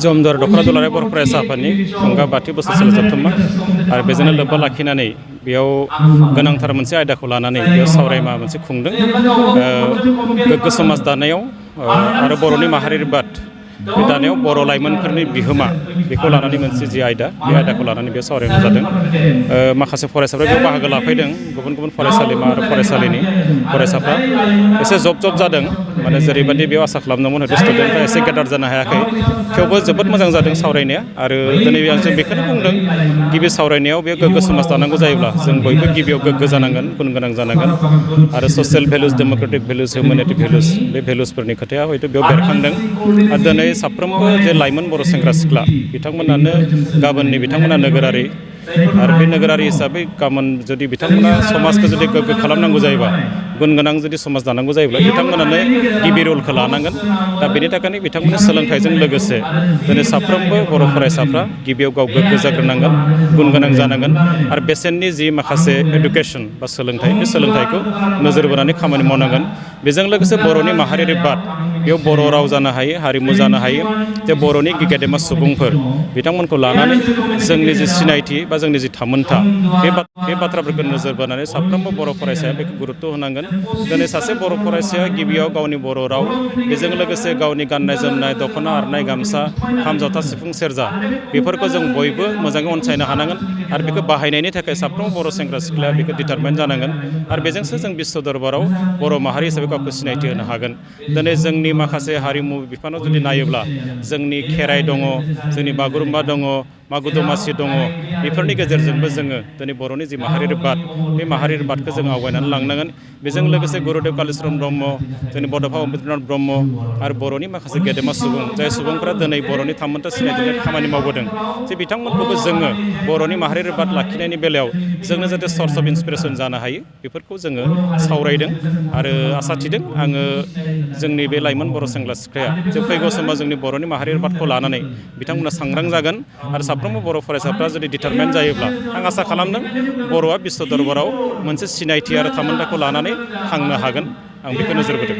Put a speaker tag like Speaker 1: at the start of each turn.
Speaker 1: जमदुवार दख'रा दुलाराय बर' फरायसा आफादनि खुंगा बाथि बोसोरसेल जोबथुमा आरो बेजोंनो लोब्बा लाखिनानै बेयाव गोनांथार मोनसे आयदाखौ लानानै बेयाव सावरायमा मोनसे खुंदों। गोग्गो समाज दानायाव आरो बर'नि माहारियारि बाद बे दानायाव बर' लाइमोनफोरनि बिहोमा बेखौ लानानै मोनसे जि आयदा बे आयदाखौ लानानै बेयाव सावरायनाय जादों। माखासे फरायसाफ्रा बेयाव बाहागो लाफैदों। गुबुन गुबुन फरायसालिमा आरो फरायसालिनि फरायसाफ्रा एसे जब जादों। माने जेरैबायदि बेयाव आसा खालामदोंमोन हयथ' स्टुडेन्टफ्रा एसे गेदार जानो हायाखै, थेवबो जोबोद मोजां जादों सावरायनाया। आरो दिनै जों बेखौनो बुंदों, गिबि सावरायनायाव बे गोग्गो समाज दानांगौ जायोब्ला जों बयबो गिबियाव गोग्गो जानांगोन, गुन गोनां जानांगोन। आरो ससियेल भेलुस, डेम'क्रेटिक भेलुस, हिउमेनिटि भेलुस, बे भेलुसफोरनि खोथाया हयथ' बेयाव बेरखांदों। आरो दिनै साफ्रोमबो जे लाइमोन बर' सेंग्रा सिख्ला बिथांमोनानो गाबोननि बिथांमोना नोगोरारि, आरो बे नोगोरारि हिसाबै गाबोन जुदि बिथांमोना समाजखौ जुदि गोग्गो खालामनांगौ जायोबा, गुन गोनां जुदि समाज दानांगौ जायोब्ला बिथांमोनानो गिबि रलखौ लानांगोन। दा बेनि थाखायनो बिथांमोननि सोलोंथाइजों लोगोसे दिनै साफ्रोमबो बर' फरायसाफ्रा गिबियाव गाव गोग्गो जाग्रोनांगोन, गुन गोनां जानांगोन। आरो बेसेननि जि माखासे इडुकेसन बा सोलोंथाइ, बे सोलोंथाइखौ नोजोर बोनानै खामानि मावनांगोन। बेजों लोगोसे बर'नि माहारियारि बाद, बेयाव बर' राव जानो हायो, हारिमु जानो हायो। जे बर'नि गेदेमा सुबुंफोर बिथांमोनखौ लानानै जोंनि जि सिनायथि बा जोंनि जि थामोनथा, बे बाथ्राफोरखौ नोजोर बोनानै साफ्रोमबो बर' फरायसाया बेखौ गुरुत्त' होनांगोन। दिनै सासे बर' फरायसाया गिबियाव गावनि बर' राव, बेजों लोगोसे गावनि गाननाय जोमनाय, दख'ना, आर'नाइ, गामसा, खाम, जथा, सिफुं, सेरजा, बेफोरखौ जों बयबो मोजाङै अनसायनो हानांगोन। आरो बेखौ बाहायनायनि थाखाय साफ्रोमबो बर' सेंग्रा सिख्लाया बेखौ डिटारमेन्ट जानांगोन। आरो बेजोंसो जों बिश्व दरबाराव बर' माहारि हिसाबै गावखौ सिनायथि होनो हागोन। दिनै जोंनि माखासे हारिमु बिफानाव जुदि नायोब्ला जोंनि खेराइ दङ, जोंनि बागुरुम्बा दङ, मागो दमासि दङ। बेफोरनि गेजेरजोंबो जोङो दिनै बर'नि जि माहारियारि बाद, बे माहारियारि बादखौ जों आवगायनानै लांनांगोन। बेजों लोगोसे गुरुदेव कालिचरन ब्रह्म, जोंनि बड'फा उपेन्द्रनाथ ब्रह्म आरो बर'नि माखासे गेदेमा सुबुं, जाय सुबुंफोरा दिनै बर'नि थामोनथा सिनायथिनि थाखाय खामानि मावबोदों, जे बिथांमोनखौबो जोङो बर'नि माहारियारि बाद लाखिनायनि बेलायाव जोंनो जाहाथे सर्स अफ इन्सपिरेसन जानो हायो, बेफोरखौ जोङो सावरायदों। आरो आसा थिदों आङो जोंनि बे लाइमोन बर' सेंग्रा सिख्लाया जे फैगौ समाव जोंनि बर'नि माहारियारि बादखौ लानानै बिथांमोना सांग्रां जागोन। आरो साफ्रोमबो बर' फरायसाफ्रा जुदि डिटारमेन्ट जायोब्ला आं आसा खालामदों बर'आ बिश्व दरबाराव मोनसे सिनायथि आरो थामोनथाखौ लानानै थांनो हागोन। आं बेखौ नोजोर बोदों।